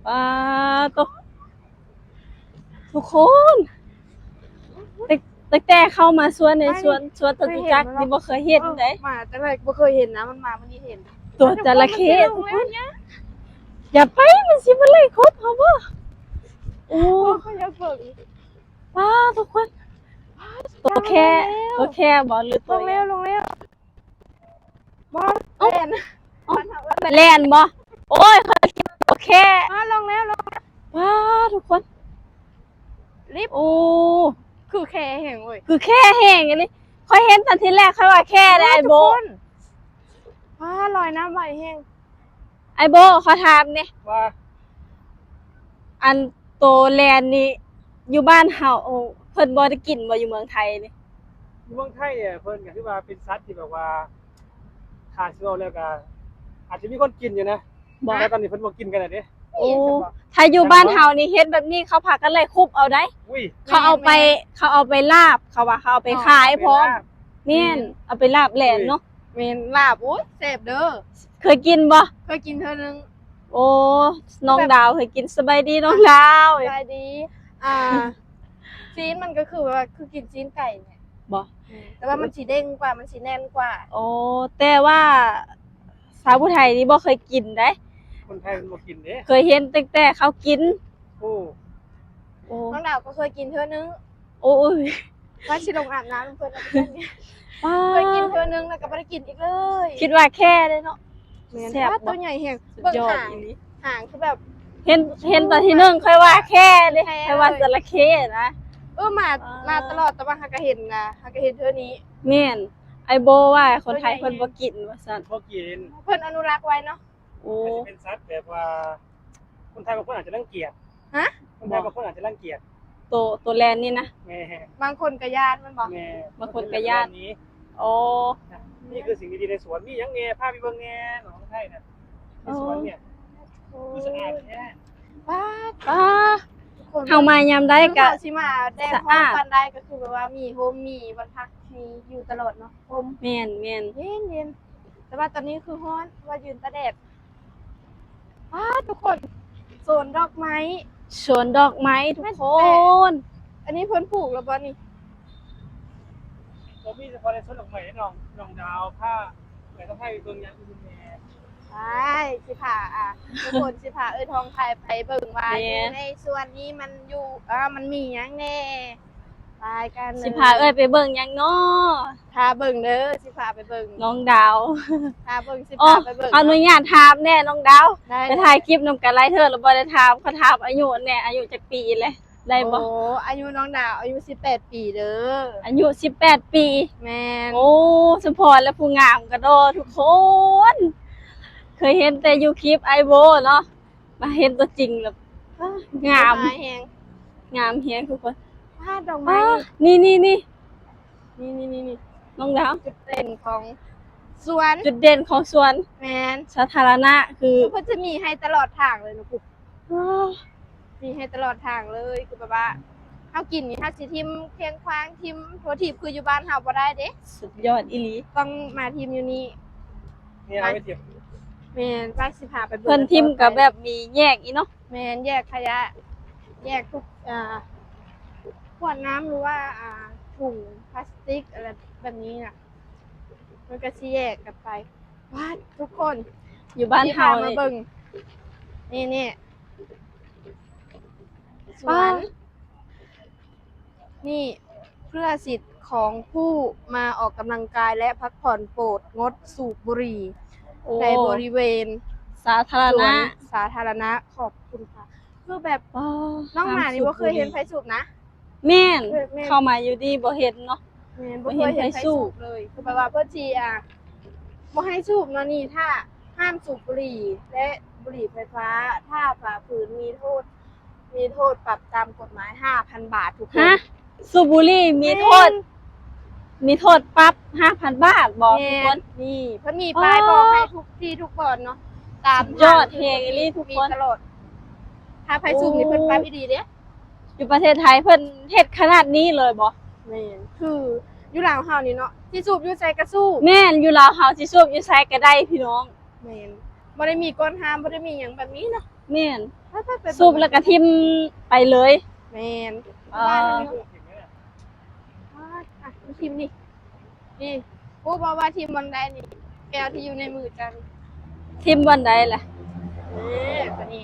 ປາໂຕ ທຸກຄົນ ຕັ້ງ ຕັ້ງແຕ່ເຂົ້າມາສວນໃນສວນ ສວນຈະຕຸຈັກນີ້ບໍ່ເຄີຍເຫັນເດ້. ເອີ ມາຈັ່ງໃດບໍ່ເຄີຍເຫັນນະ ມັນມາມື້ນີ້ເຫັນ ຕົວຈະລະເຂ້ທຸກຄົນ. ຢ່າໄປ ມັນຊິມາໄລ່ຄົບເຮົາບໍ່? ໂອ້ ຂ້ອຍຢາກເບິ່ງ. ປາ ທຸກຄົນ ຕົວແຂ້ ຕົວແຂ້ບໍ່ ຫຼືຕົວຫຍັງ? ລົງແລ້ວ ລົງແລ້ວ. ບໍ່ ເອົ້າ ແລ່ນ ເອົ້າ ແລ່ນບໍ່? ໂອ້ຍ ຂ້ອຍຄິດວ່າຕົວແຂ້. ອ້າ ລົງແລ້ວ ລົງແລ້ວ. ປາ ທຸກຄົນ ລິບ ໂອ້ ຄືແຄ່ແຮງເວີຍ ຄືແຄ່ແຮງອີ່ຫຼີ. ຂ້ອຍເຫັນຕອນທີແລກຂ້ອຍວ່າແຄ່ເດ້ ໂອ້ຍ ອ້າຍໂບ. ປາ ລອຍນ້ຳໄວແຮງ. ອ້າຍໂບ ຂໍຖາມແດ່ ວ່າ ອັນໂຕແລ່ນນີ້ ຢູ່ບ້ານເຮົາເພິ່ນບໍ່ໄດ້ກິນບໍ່ ຢູ່ເມືອງໄທນີ້? ຢູ່ເມືອງໄທນີ້ ເພິ່ນກໍຖືວ່າເປັນສັດທີ່ແບບວ່າ ຖ້າຊິເວົ້າແລ້ວກໍອາດຈະມີຄົນກິນຢູ່ນະ ບໍ່ ແຕ່ຕອນນີ້ເພິ່ນບໍ່ກິນກັນແລ້ວເດ້. ໂອ້ ຖ້າຢູ່ບ້ານເຮົານີ້ເຮັດແບບນີ້ ເຂົາພາກັນໄລ່ຄຸບເອົາໄດ໋. ເຂົາເອົາໄປ ເຂົາເອົາໄປລາບ ເຂົາວ່າເຂົາເອົາໄປຂາຍພ້ອມ. ແມ່ນ ເອົາໄປລາບແລ່ນເນາະ. ແມ່ນ ລາບ ໂອ້ຍ ແຊບເດີ. ເຄີຍກິນບໍ່? ເຄີຍກິນເທື່ອໜຶ່ງ. ໂອ້ ນ້ອງດາວເຄີຍກິນ. ສະບາຍດີນ້ອງດາວ. ສະບາຍດີ. ອ່າ ຊີ້ນມັນກໍຄືແບບວ່າ ຄືກິນຊີ້ນໄກ່ນີ້ບໍ່? ແຕ່ວ່າມັນຊິເດັ່ງກວ່າ ມັນຊິແໜ້ນກວ່າ. ໂອ້ ແຕ່ວ່າ ສາວຜູ້ໄທນີ້ບໍ່ເຄີຍກິນເດ້. ຄົນໄທມັນບໍ່ກິນເດ້. ເຄີຍເຫັນຕັ້ງແຕ່ເຂົາກິນ. ໂອ້ ໂອ້ ນ້ອງດາວກໍເຄີຍກິນເທື່ອໜຶ່ງ. ໂອ້ຍ ວ່າຊິລົງອາບນ້ຳນຳເພິ່ນ. ປາ ເຄີຍກິນເທື່ອໜຶ່ງແລ້ວກໍບໍ່ໄດ້ກິນອີກເລີຍ. ຄິດວ່າແຄ່ເດ້ເນາະ. ແມ່ນ ແຊບ ປາ ໂຕໃຫຍ່ແຮງ. ສຸດຍອດ ເບິ່ງຫາງ ອີ່ຫຼີ ຫາງຄືແບບ ເຫັນ ເຫັນຕອນທີໜຶ່ງຂ້ອຍວ່າແຄ່ເດ້ ແຄ່ເລີຍ ຂ້ອຍວ່າຈະລະເຂົ້ນະ. ເອີ ມາ ມາຕະຫຼອດ ແຕ່ວ່າຫາກະເຫັນນະ ຫາກະເຫັນເທື່ອນີ້. ແມ່ນ ອ້າຍໂບວ່າຄົນໄທເພິ່ນບໍ່ກິນວ່າຊັ້ນ. ບໍ່ກິນ ເພິ່ນອະນຸລັກໄວ້ເນາະ. ໂອ້ ມັນຊິເປັນສັດແບບວ່າ ຄົນໄທບາງຄົນອາດຈະລັງກຽດ. ຮະ? ຄົນໄທບາງຄົນອາດຈະລັງກຽດ ໂຕ ໂຕແລ່ນນີ້ນະ. ແມ່ນ ບາງຄົນກໍຢ້ານແມ່ນບໍ່? ແມ່ນ ບາງຄົນກໍຢ້ານ. ໂອ້ ນີ້ຄືສິ່ງດີໆໃນສວນ ມີຫຍັງແດ່ ພາໄປເບິ່ງແດ່ ນ້ອງໄທນະ ໃນສວນນີ້ ໂອ້ ຄືສະອາດແທ້. ປາ ປາ ເຮົາມາຍາມໃດກໍ ເຮົາຊິມາແດດຮ້ອນປານໃດກໍຄືແບບວ່າມີຮົ່ມ ມີບ່ອນພັກ ມີຢູ່ຕະຫຼອດເນາະ ຮົ່ມ. ແມ່ນໆ ເຢັນໆ ແຕ່ວ່າຕອນນີ້ຄືຮ້ອນ ວ່າຢືນຕາກແດດ. ປາ ທຸກຄົນ ສວນດອກໄມ້ ສວນດອກໄມ້ທຸກຄົນ. ອັນນີ້ເພິ່ນປູກແລ້ວບໍ່ນີ້? ບໍ່ມີ ສະເພາະໃນສວນດອກໄມ້ເດ້ນ້ອງ. ນ້ອງດາວພາເອື້ອຍທອງໄພໄປເບິ່ງຫຍັງອື່ນແດ່. ໄປ ຊິພາ ອ່າ ທຸກຄົນ ຊິພາເອື້ອຍທອງໄພໄປເບິ່ງວ່າ ແມ່ນ ຢູ່ໃນສວນນີ້ມັນຢູ່ ເອີ ມັນມີຫຍັງແດ່. ໄປກັນເລີຍ ຊິພາເອື້ອຍໄປເບິ່ງຫຍັງເນາະ? ພາເບິ່ງເດີ ຊິພາໄປເບິ່ງ ນ້ອງດາວ ພາເບິ່ງ ຊິພາໄປເບິ່ງ. ຂໍອະນຸຍາດຖາມແດ່ນ້ອງດາວ ໄດ້ ໄປຖ່າຍຄລິບນຳກັນຫຼາຍເທື່ອແລ້ວບໍ່ໄດ້ຖາມ. ຂໍຖາມອາຍຸແດ່ ອາຍຸຈັກປີແລ້ວ ໄດ້ບໍ່? ໂອ້ ອາຍຸນ້ອງດາວອາຍຸສິບແປດປີເດີ. ອາຍຸສິບແປດປີ? ແມ່ນ. ໂອ້ ສະເພາະແລ້ວຜູ້ງາມກະດໍທຸກຄົນ ເຄີຍເຫັນແຕ່ຢູ່ຄລິບອ້າຍໂບເນາະ. ມາເຫັນຕົວຈິງແລ້ວ ງາມ ງາມແຮງ ງາມແຮງທຸກຄົນ. ປາ ດອກໄມ້ ນີ້ ນີ້ ນີ້ ນີ້ ນີ້ ນີ້ ນ້ອງດາວ ຈຸດເດັ່ນຂອງສວນ ຈຸດເດັ່ນຂອງສວນ. ແມ່ນ ສາທາລະນະ ຄືເພິ່ນຈະມີໃຫ້ຕະຫຼອດທາງເລີຍເນາະ. ມີໃຫ້ຕະຫຼອດທາງເລີຍ ຄືແບບວ່າເຮົາກິນນີ້ ເຮົາຊິຖິ້ມຂວ້າງຂວາງ ຖິ້ມທົ່ວທີບ ຄືຢູ່ບ້ານເຮົາບໍ່ໄດ້ເດ້. ສຸດຍອດອີ່ຫຼີ ຕ້ອງມາຖິ້ມຢູ່ນີ້. ແມ່ນ ວ່າຊິພາໄປເບິ່ງ ເພິ່ນຖິ້ມກໍແບບມີແຍກອີ່ເນາະ. ແມ່ນ ແຍກຂະຫຍະ ແຍກທຸກ ອ່າ ຂວດນ້ຳ ຫຼືວ່າ ອ່າ ຖົງພລາສຕິກ ອະໄລແບບນີ້ນະ ມັນກໍຊິແຍກກັນໄປ. ວ້າ ທຸກຄົນ ຢູ່ບ້ານເຮົານີ້ ມາເບິ່ງ ນີ້ ນີ້ ສວນ ນີ້ ເພື່ອສິດຂອງຜູ້ມາອອກກຳລັງກາຍ ແລະ ພັກຜ່ອນ ໂປດງົດສູບບຸຫຼີ່ ໂອ້ ໃນບໍລິເວນສາທາລະນະ ສວນສາທາລະນະ. ຂອບຄຸນຄ່ະ. ຄືແບບ ອໍ ນ້ອງໝານີ້ບໍ່ເຄີຍເຫັນໃຜສູບນະ. ແມ່ນ ເອີ ແມ່ນ ເຂົ້າມາຢູ່ນີ້ບໍ່ເຫັນເນາະ. ແມ່ນ ບໍ່ເຄີຍເຫັນໃຜສູບເລີຍ. ຄືແບບວ່າເພິ່ນຊິ ອ່າ ບໍ່ໃຫ້ສູບເນາະນີ້ ຖ້າຫ້າມສູບບຸຫຼີ່ ແລະ ບຸຫຼີ່ໄຟຟ້າ ຖ້າຝ່າຝືນມີໂທດ ມີໂທດປັບຕາມກົດໝາຍຫ້າພັນບາດ ທຸກຄົນ. ຮະ? ສູບບຸຫຼີ່ມີໂທດ ແມ່ນ ມີໂທດປັບຫ້າພັນບາດບໍ ທຸກຄົນ? ແມ່ນ ນີ້ ເພິ່ນມີປ້າຍບອກໃຫ້ທຸກທີ່ທຸກບ່ອນເນາະ ຕາມ ສຸດຍອດແຮງອີ່ຫຼີທຸກຄົນ ມີຕະຫຼອດ. ຖ້າໃຜສູບນີ້ ໂອ້ ເພິ່ນປັບອີ່ຫຼີເດ້. ຢູ່ປະເທດໄທເພິ່ນເຮັດຂະໜາດນີ້ເລີຍບໍ? ແມ່ນ ຄືຢູ່ລາວເຮົານີ້ເນາະ ຊິສູບຢູ່ໃສກະສູບ. ແມ່ນ ຢູ່ລາວເຮົາຊິສູບຢູ່ໃສກະໄດ້ພີ່ນ້ອງ. ແມ່ນ ບໍ່ໄດ້ມີການຫ້າມ ບໍ່ໄດ້ມີຫຍັງແບບນີ້ເນາະ. ແມ່ນ ໄປໆໆໆ ສູບແລ້ວກໍຖິ້ມໄປເລີຍ. ແມ່ນ ອ່າ ບ້ານເຮົານີ້ ອ່າ ອ່ະ ຖິ້ມນີ້ ນີ້ ຮູ້ບໍ່ວ່າຖິ້ມບ່ອນໃດນີ້? ແກ້ວທີ່ຢູ່ໃນມືເຈົ້ານີ້ ຖິ້ມບ່ອນໃດລະ? ເອີ ຕົວນີ້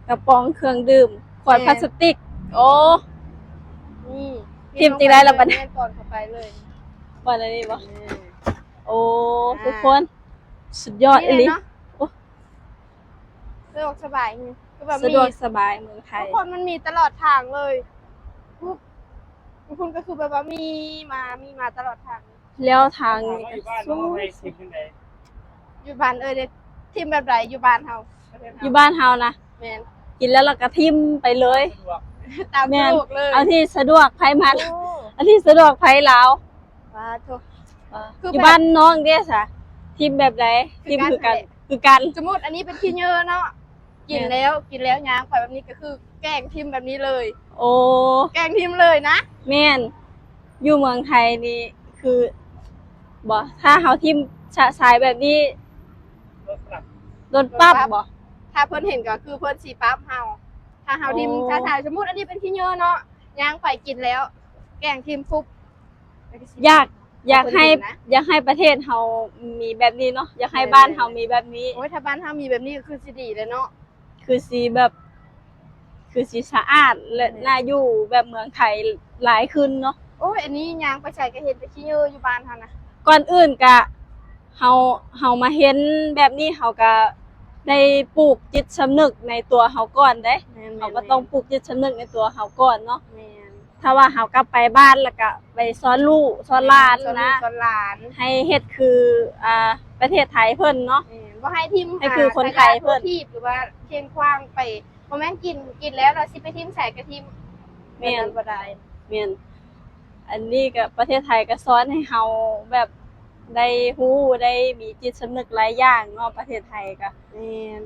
ກະປ໋ອງເຄື່ອງດື່ມ ຂວດ ແມ່ນ ພລາສຕິກ. ໂອ້ ນີ້ ຖິ້ມຈັ່ງໃດລະບັດນີ້? ແມ່ນ ປ໋ອນເຂົ້າໄປເລີຍ ບ່ອນອັນນີ້ບໍ່? ເອີ ໂອ້ ອ່າ ທຸກຄົນ ສຸດຍອດອີ່ຫຼີ ນີ້ແຫຼະເນາະ. ໂອ້ ສະດວກສະບາຍ ຄືແບບ ສະດວກສະບາຍເມືອງໄທ ທຸກຄົນ ມັນມີຕະຫຼອດທາງເລີຍ. ທຸກ ທຸກຄົນກໍຄືແບບວ່າມີມາ ມີມາຕະຫຼອດທາງ. ແລ້ວທາງນີ້ກໍສູງ. ຢູ່ບ້ານເອີຍເດ້ ຖິ້ມແບບໃດ? ຢູ່ບ້ານເຮົາ ຢູ່ບ້ານເຮົານະ ແມ່ນ ກິນແລ້ວລະກະຖິ້ມໄປເລີຍ ຕາມສະດວກເລີຍ ແມ່ນ ເອົາທີ່ສະດວກໃຜມັນ ໂອ້ ເອົາທີ່ສະດວກໃຜລາວ. ປາໂທ ຢູ່ບ້ານນ້ອງເດ້ສະ ຖິ້ມແບບໃດ? ຖິ້ມຄືກັນ ຄືກັນ ສະມຸດອັນນີ້ເປັນຂີ້ເຫຍື້ອເນາະ ກິນແລ້ວ ກິນແລ້ວຍ່າງໄປແບບນີ້ກໍຄືແກ້ງຖິ້ມແບບນີ້ເລີຍ. ໂອ້ ແກ້ງຖິ້ມເລີຍນະ. ແມ່ນ ຢູ່ເມືອງໄທນີ້ຄື ບໍ່ ຖ້າເຮົາຖິ້ມຊະຊາຍແບບນີ້ ໂດນປັບ ໂດນປັບບໍ່? ຖ້າເພິ່ນເຫັນກໍຄືເພິ່ນຊິປັບເຮົາ ຖ້າເຮົາຖິ້ມຊະຊາຍ. ໂອ້ ສົມມຸດອັນນີ້ເປັນຂີ້ເຫຍື້ອເນາະ ຍ່າງໄປກິນແລ້ວ ແກ້ງຖິ້ມຟຸບ. ຢາກ ຢາກໃຫ້ ຢາກໃຫ້ປະເທດເຮົາມີແບບນີ້ເນາະ ຢາກໃຫ້ ແມ່ນ ບ້ານເຮົາມີແບບນີ້. ໂອ້ຍ ຖ້າບ້ານເຮົາມີແບບນີ້ກໍຄືຊິດີແລ້ວເນາະ ຄືຊິແບບ ຄືຊິສະອາດ ແລະ ແມ່ນ ໜ້າຢູ່ແບບເມືອງໄທຫຼາຍຂຶ້ນເນາະ. ໂອ້ຍ ອັນນີ້ຍ່າງໄປໃສກໍເຫັນແຕ່ຂີ້ເຫຍື້ອຢູ່ບ້ານເຮົານະ. ກ່ອນອື່ນກະ ເຮົາ ເຮົາມາເຫັນແບບນີ້ ເຮົາກະໄດ້ປູກຈິດສຳນຶກໃນຕົວເຮົາກ່ອນເດ້. ແມ່ນໆໆ ເຮົາກໍຕ້ອງປູກຈິດສຳນຶກໃນຕົວເຮົາກ່ອນເນາະ. ແມ່ນ ຖ້າວ່າເຮົາກັບໄປບ້ານ ແລ້ວກະໄປສອນລູກສອນຫຼານ ແມ່ນ ສອນລູກ ນະ ສອນຫຼານ ໃຫ້ເຮັດຄື ອ່າ ປະເທດໄທເພິ່ນເນາະ. ແມ່ນ ບໍ່ໃຫ້ຖິ້ມ ໃຫ້ຄືຄົນໄທເພິ່ນ ຂະຫຍະທົ່ວທີບ ຫຼືວ່າເຄງຂວ້າງໄປ. ບໍ່ແມ່ນກິນ ກິນແລ້ວລະຊິໄປຖິ້ມໃສກະຖິ້ມ. ແມ່ນ ແບບນັ້ນບໍ່ໄດ້. ແມ່ນ ອັນນີ້ກະປະເທດໄທກະສອນໃຫ້ເຮົາແບບໄດ້ຮູ້ ໄດ້ມີຈິດສຳນຶກຫຼາຍຢ່າງເນາະ ປະເທດໄທກະ. ແມ່ນ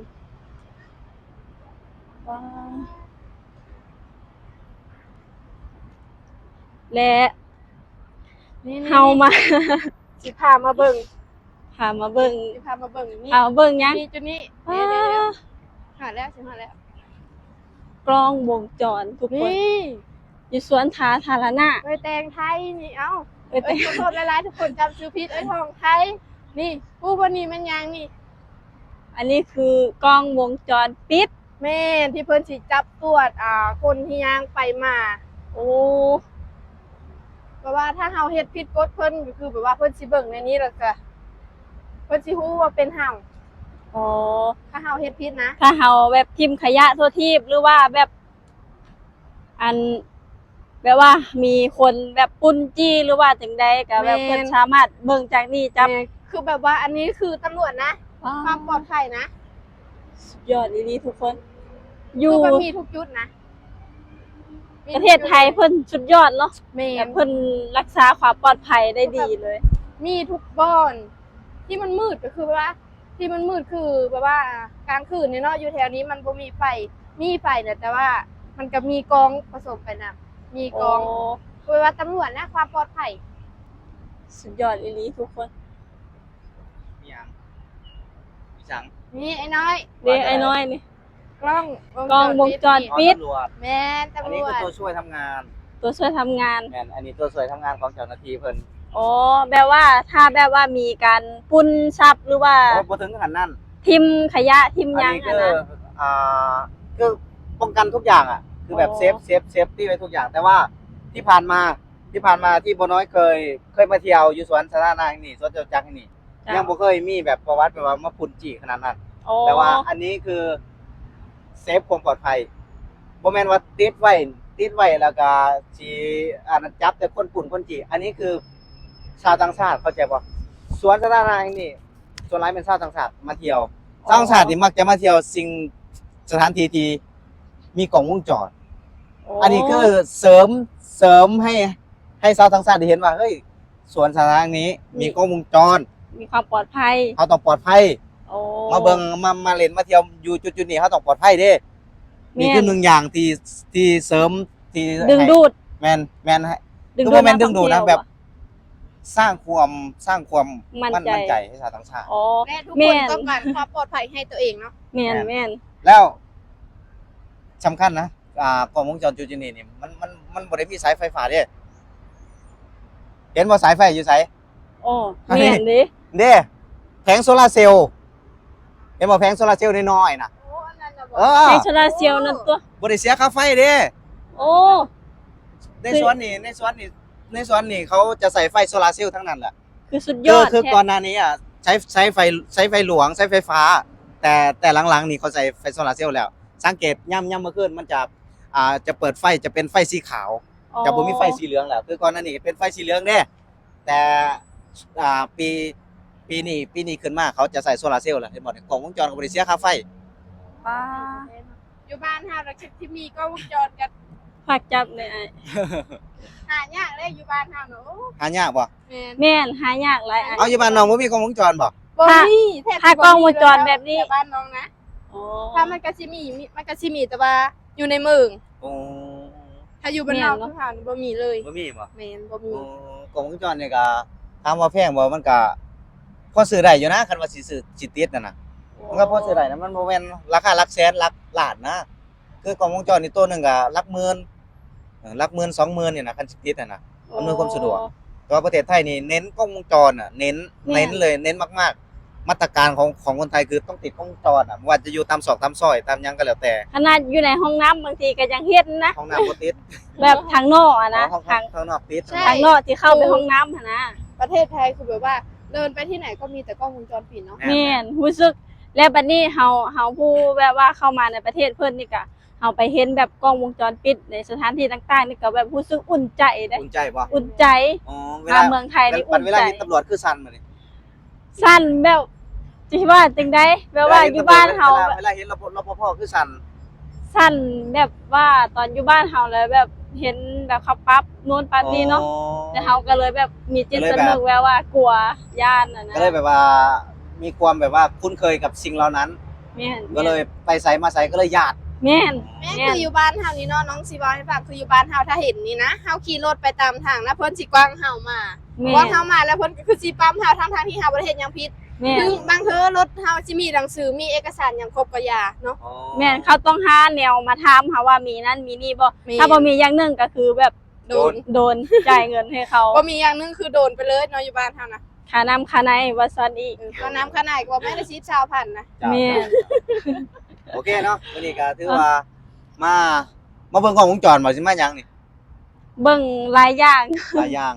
ວ້າ ແລະ ນີ້ໆ ເຮົາມາ ຊິພາມາເບິ່ງ ພາມາເບິ່ງ ຊິພາມາເບິ່ງນີ້ ພາມາເບິ່ງຫຍັງ? ນີ້ຈຸດນີ້ ວ້າ ນີ້ໆ ຫາແລ້ວ ຊິຫາແລ້ວ ກ້ອງວົງຈອນທຸກຄົນ ນີ້ ຢູ່ສວນສາທາລະນະ ເອີຍແຕງໄທນີ້. ເອົ້າ ເອີຍແຕງ ເອີຍ ຂໍໂທດຫຼາຍໆ ທຸກຄົນຈຳຊື່ຜິດ ເອີຍທອງໄທ. ນີ້ ຮູ້ບໍ່ນີ້ແມ່ນຫຍັງນີ້? ອັນນີ້ຄືກ້ອງວົງຈອນປິດ. ແມ່ນ ທີ່ເພິ່ນຊິຈັບກວດ ອ່າ ຄົນທີ່ຍ່າງໄປມາ. ໂອ້ ແບບວ່າຖ້າເຮົາເຮັດຜິດກົດເພິ່ນ ກໍຄືແບບວ່າເພິ່ນຊິເບິ່ງໃນນີ້ ແລ້ວກະເພິ່ນຊິຮູ້ວ່າເປັນເຮົາ. ອໍ ຖ້າເຮົາເຮັດຜິດນະ ຖ້າເຮົາແບບຖິ້ມຂະຫຍະທົ່ວທີບ ຫຼືວ່າແບບ ອັນ ແບບວ່າມີຄົນແບບປຸ້ນຈີ້ ຫຼືວ່າຈັ່ງໃດ ກໍແບບ ແມ່ນ ເພິ່ນສາມາດເບິ່ງຈາກນີ້ຈັບ. ແມ່ນ ຄືແບບວ່າອັນນີ້ຄືຕຳຫຼວດນະ ວ້າວ ຄວາມປອດໄພນະ ສຸດຍອດອີ່ຫຼີທຸກຄົນ. ຢູ່ ຄືແບບມີທຸກຈຸດນະ ປະເທດໄທເພິ່ນສຸດຍອດເນາະ. ແມ່ນ ແບບເພິ່ນລັກສາຄວາມປອດໄພໄດ້ດີເລີຍ ຄືແບບມີທຸກບ່ອນ. ທີ່ມັນມືດກໍຄືແບບວ່າ ທີ່ມັນມືດຄືແບບວ່າກາງຄືນນີ້ເນາະ ຢູ່ແຖວນີ້ມັນບໍ່ມີໄຟ ມີໄຟແຫຼະ ແຕ່ວ່າມັນກໍມີກ້ອງປະສົມໄປນຳ ມີກ້ອງ. ໂອ້ ຄືແບບວ່າຕຳຫຼວດນະ ຄວາມປອດໄພ ສຸດຍອດອີ່ຫຼີທຸກຄົນ. ມີຫຍັງ? ມີຫຍັງ? ນີ້ອ້າຍນ້ອຍ ເດ້ອ້າຍນ້ອຍນີ້ ກ້ອງວົງຈອນປິດ. ອໍ ຕຳຫຼວດ ແມ່ນ ຕຳຫຼວດ ອັນນີ້ຄືຕົວຊ່ວຍທຳງານ ຕົວຊ່ວຍທຳງານ. ແມ່ນ ອັນນີ້ຕົວຊ່ວຍທຳງານຂອງເຈົ້າໜ້າທີ່ເພິ່ນ. ອໍ ແບບວ່າ ຖ້າແບບວ່າມີການປຸ້ນຊັບ ຫຼືວ່າ ໂອ້ ບໍ່ເຖິງຂະໜາດນັ້ນ ຖິ້ມຂະຫຍະ ຖິ້ມຫຍັງຫັ້ນນະ. ອັນນີ້ຄື ອ່າ ຄືປ້ອງກັນທຸກຢ່າງອະ ຄືແບບ ອໍ ເຊຟ ເຊຟ ເຊຟຕີໄວ້ທຸກຢ່າງ. ແຕ່ວ່າທີ່ຜ່ານມາ ທີ່ຜ່ານມາທີ່ບໍ່ນ້ອຍເຄີຍ ເຄີຍມາທ່ຽວຢູ່ສວນສາທາລະນະແຫ່ງນີ້ ສວນຈະຈັກແຫ່ງນີ້ ເຈົ້າ ຍັງບໍ່ເຄີຍມີແບບປະຫວັດແບບວ່າມາປຸ້ນຈີ້ຂະໜາດນັ້ນ. ອໍ ແຕ່ວ່າອັນນີ້ຄືເຊຟຄວາມປອດໄພ ບໍ່ແມ່ນວ່າຕິດໄວ້ ຕິດໄວ້ແລ້ວກະຊິ ອັນນັ້ນ ຈັບແຕ່ຄົນປຸ້ນຄົນຈີ້. ອັນນີ້ຄືຊາວຕ່າງຊາດ ເຂົ້າໃຈບໍ່? ສວນສາທາລະນະແຫ່ງນີ້ ສ່ວນຫຼາຍແມ່ນຊາວຕ່າງຊາດມາທ່ຽວ. ອໍ ຊາວຕ່າງຊາດນີ້ມັກຈະມາທ່ຽວສິ່ງ ສະຖານທີ່ທີ່ມີກ້ອງວົງຈອນ. ອໍ ອັນນີ້ຄືເສີມ ເສີມໃຫ້ ໃຫ້ຊາວຕ່າງຊາດໄດ້ເຫັນວ່າ ເຮີ້ຍ ສວນສາທາລະນະແຫ່ງນີ້ ແມ່ນ ມີກ້ອງວົງຈອນ ມີຄວາມປອດໄພ ເຮົາຕ້ອງປອດໄພ. ໂອ້ ມາເບິ່ງ ມາ ມາຫຼິ້ນ ມາທ່ຽວຢູ່ຈຸດໆນີ້ ເຮົາຕ້ອງປອດໄພເດ້. ແມ່ນ ນີ້ຄືໜຶ່ງຢ່າງທີ່ ທີ່ເສີມ ທີ່ດຶງດູດ ແມ່ນ ແມ່ນ ຄືບໍ່ແມ່ນດຶງດູດນະ ແບບສ້າງຄວາມ ສ້າງຄວາມໝັ້ນໃຈ ໝັ້ນໃຈໃຫ້ຊາວຕ່າງຊາດ. ອໍ ແມ່ນ ທຸກຄົນຕ້ອງການຄວາມປອດໄພໃຫ້ຕົວເອງເນາະ. ແມ່ນ ແມ່ນ ແມ່ນ ແລ້ວສຳຄັນນະ ອ່າ ກ້ອງວົງຈອນຈຸດຢູ່ນີ້ນີ້ ມັນ ມັນ ມັນບໍ່ໄດ້ມີສາຍໄຟຟ້າເດ້. ເຫັນບໍ່ ສາຍໄຟຢູ່ໃສ? ໂອ້ ແມ່ນເດ້ ເດ້ ແຜງໂຊລາເຊວ. ເຫັນບໍ່ ແຜງໂຊລາເຊວນ້ອຍໆນະ? ໂອ້ ອັນນັ້ນນະບໍ? ເອີ ແຜງໂຊລາເຊວນັ້ນຕົວະ ບໍ່ໄດ້ເສຍຄ່າໄຟເດ້. ໂອ້ ໃນສວນນີ້ ໃນສວນນີ້ ໃນສວນນີ້ເຂົາຈະໃຊ້ໄຟໂຊລາເຊວທັງນັ້ນແຫຼະ. ຄືສຸດຍອດ ຄື ຄື ແທ້ ກ່ອນໜ້ານີ້ອະ ໃຊ້ ໃຊ້ໄຟ ໃຊ້ໄຟຫຼວງ ໃຊ້ໄຟຟ້າ ແຕ່ ແຕ່ຫຼັງໆນີ້ເຂົາໃຊ້ໄຟໂຊລາເຊວແລ້ວ. ສັງເກດຍາມ ຍາມມື້ຄືນມັນຈະ ອ່າ ຈະເປີດໄຟ ຈະເປັນໄຟສີຂາວ ອໍ ຈະບໍ່ມີໄຟສີເຫຼືອງແລ້ວ. ຄືກ່ອນໜ້ານີ້ເປັນໄຟສີເຫຼືອງເດ້ ແຕ່ ອ່າ ປີ ປີນີ້ ປີນີ້ຂຶ້ນມາເຂົາຈະໃຊ້ໂຊລາເຊວແລ້ວ. ເຫັນບໍ່ ກ້ອງວົງຈອນກໍບໍ່ໄດ້ເສຍຄ່າໄຟ. ປາ ຢູ່ບ້ານເຮົາລະ ທີ່ມີກ້ອງວົງຈອນກັນ ຝາກຈັບແດ່ອ້າຍ. ຫາຍາກເດ້ຢູ່ບ້ານເຮົານະ. ໂອ້ ຫາຍາກບໍ່? ແມ່ນ ແມ່ນ ຫາຍາກຫຼາຍອ້າຍ. ເອົາ ຢູ່ບ້ານນ້ອງບໍ່ມີກ້ອງວົງຈອນບໍ່? ບໍ່ມີ ຖ້າ ຖ້າກ້ອງວົງຈອນແບບນີ້ ແຖວບ້ານນ້ອງນະ. ອໍ ຖ້າມັນກະຊິມີ ມັນກະຊິມີແຕ່ວ່າຢູ່ໃນເມືອງ. ໂອ້ ຖ້າຢູ່ບ້ານນອກຄືເຮົານີ້ບໍ່ມີເລີຍ. ບໍ່ມີບໍ່? ແມ່ນ ບໍ່ມີ. ໂອ້ ກ້ອງວົງຈອນນີ້ກະ ຖາມວ່າແພງບໍ່? ມັນກະພໍຊື້ໄດ້ຢູ່ນະ ຄັນວ່າຊິຊື້ ຊິຕິດຫັ້ນນະ. ໂອ້ ມັນກະພໍຊື້ໄດ້ນະ ມັນບໍ່ແມ່ນລາຄາຫຼັກແສນ ຫຼັກລ້ານນະ. ຄືກ້ອງວົງຈອນນີ້ໂຕໜຶ່ງກະຫຼັກໝື່ນ ເອີ ຫຼັກໝື່ນ ສອງໝື່ນນີ້ນະ ຄັນຊິຕິດຫັ້ນນະ ອຳນວຍຄວາມສະດວກ. ແຕ່ວ່າປະເທດໄທນີ້ເນັ້ນກ້ອງວົງຈອນນະ ເນັ້ນ ແມ່ນ ເນັ້ນເລີຍ ເນັ້ນມາກໆ. ມາດຕະການຂອງ ຂອງຄົນໄທຄືຕ້ອງຕິດກ້ອງວົງຈອນນະ ບໍ່ວ່າຈະຢູ່ຕາມຊອກຕາມຊອຍ ຕາມຫຍັງກໍແລ້ວແຕ່. ຂະໜາດຢູ່ໃນຫ້ອງນ້ຳບາງທີກໍຍັງເຫັນນະ ຫ້ອງນ້ຳບໍ່ຕິດ ແບບທາງນອກຫັ້ນນະ. ອໍ ທາງ ທາງນອກຕິດ ທາງນອກທີ່ເຂົ້າໄປຫ້ອງນ້ຳຫັ້ນນະ. ປະເທດໄທຄືແບບວ່າເດີນໄປທີ່ໃດກໍມີແຕ່ກ້ອງວົງຈອນປິດເນາະ. ແມ່ນ ແມ່ນ ຮູ້ສຶກ ແລ້ວບັດນີ້ເຮົາ ເຮົາຜູ້ແບບວ່າເຂົ້າມາໃນປະເທດເພິ່ນນີ້ກະ ເຮົາໄປເຫັນແບບກ້ອງວົງຈອນປິດໃນສະຖານທີ່ຕ່າງໆນີ້ກໍແບບຮູ້ສຶກອຸ່ນໃຈເດ້. ອຸ່ນໃຈບໍ່? ອຸ່ນໃຈ. ອໍ ເວລາ ມາເມືອງໄທນີ້ ເວລາ ອຸ່ນໃຈ ເວລາເຫັນຕຳຫຼວດຄືສັ່ນບາດນີ້? ສັ່ນແບບ ຊິວ່າຈັ່ງໃດ ແບບວ່າຢູ່ບ້ານເຮົາ ເວລາ ເວລາເຫັນ ລປ ລປພ ຄືສັ່ນ? ສັ່ນແບບວ່າຕອນຢູ່ບ້ານເຮົາແລ້ວແບບເຫັນແບບເຂົາປັບໂນ່ນປັບນີ້ເນາະ. ອໍ ແລ້ວເຮົາກໍເລີຍແບບມີຈິດສຳນຶກແບບວ່າກົວ ຢ້ານຫັ້ນນະ ກໍເລີຍແບບວ່າມີຄວາມແບບວ່າຄຸ້ນເຄີຍກັບສິ່ງເຫຼົ່ານັ້ນ. ແມ່ນ ກໍເລີຍໄປໃສມາໃສກໍເລີຍຢ້ານ. ແມ່ນ ແມ່ນ ແມ່ນ ຄືຢູ່ບ້ານເຮົານີ້ເນາະ ນ້ອງຊິເວົ້າໃຫ້ຟັງ ຄືຢູ່ບ້ານເຮົາຖ້າເຫັນນີ້ນະ ເຮົາຂີ່ລົດໄປຕາມທາງນະ ເພິ່ນຊິກວັກເຮົາມາ. ແມ່ນ ກວັກເຮົາມາແລ້ວເພິ່ນກໍຄືຊິປ້ຳເຮົາ ທັງໆທີ່ເຮົາບໍ່ໄດ້ເຮັດຫຍັງຜິດ. ແມ່ນ ຄືບາງເທື່ອລົດເຮົາຊິມີໜັງສື ມີເອກະສານຫຍັງຄົບກໍຢ່າເນາະ. ອໍ ແມ່ນ ເຂົາຕ້ອງຫາແນວມາຖາມເຮົາວ່າມີນັ້ນມີນີ້ບໍ່? ແມ່ນ ຖ້າບໍ່ມີຢ່າງໜຶ່ງກໍຄືແບບ ໂດນ ໂດນ ຈ່າຍເງິນໃຫ້ເຂົາ. ບໍ່ມີຢ່າງໜຶ່ງຄືໂດນໄປເລີຍເນາະ ຢູ່ບ້ານເຮົານະ. ຄ່ານ້ຳຄ່າໃນວ່າຊັ້ນອີກ. ເອີ ຄ່ານ້ຳຄ່າໃນກໍບໍ່ແມ່ນໄດ້ສິບ ຊາວພັນນະ. ເຈົ້າ ແມ່ນ ເຈົ້າ ໂອເຄເນາະ ມື້ນີ້ກໍຖືວ່າມາ ມາເບິ່ງກ້ອງວົງຈອນບໍ່ ຊິມາຫຍັງນີ້? ເບິ່ງຫຼາຍຢ່າງ ຫຼາຍຢ່າງ.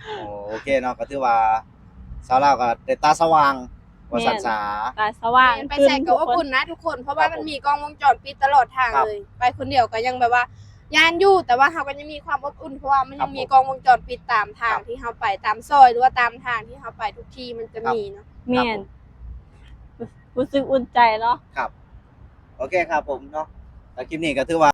ໂອ ໂອເຄເນາະ ກໍຖືວ່າຊາວລາວກໍໄດ້ຕາສະຫວ່າງວ່າຊັ້ນສາ. ຕາສະຫວ່າງ ແມ່ນ ໄປໃສກໍອົບອຸ່ນນະທຸກຄົນ ເພາະວ່າມັນມີກ້ອງວົງຈອນປິດຕະຫຼອດທາງເລີຍ. ໄປຄົນດຽວກໍຍັງແບບວ່າ ຢ້ານຢູ່ ແຕ່ວ່າເຮົາກໍຍັງມີຄວາມອົບອຸ່ນ ເພາະວ່າມັນຍັງມີກ້ອງວົງຈອນປິດຕາມທາງທີ່ເຮົາໄປ ຕາມຊອຍ ຫຼືວ່າຕາມທາງທີ່ເຮົາໄປທຸກທີ່ມັນຈະມີເນາະ. ແມ່ນ ຮູ້ສຶກອຸ່ນໃຈເນາະ. ຄັບ ໂອເຄຄັບຜົມເນາະ ແລ້ວຄລິບນີ້ກໍຖືວ່າ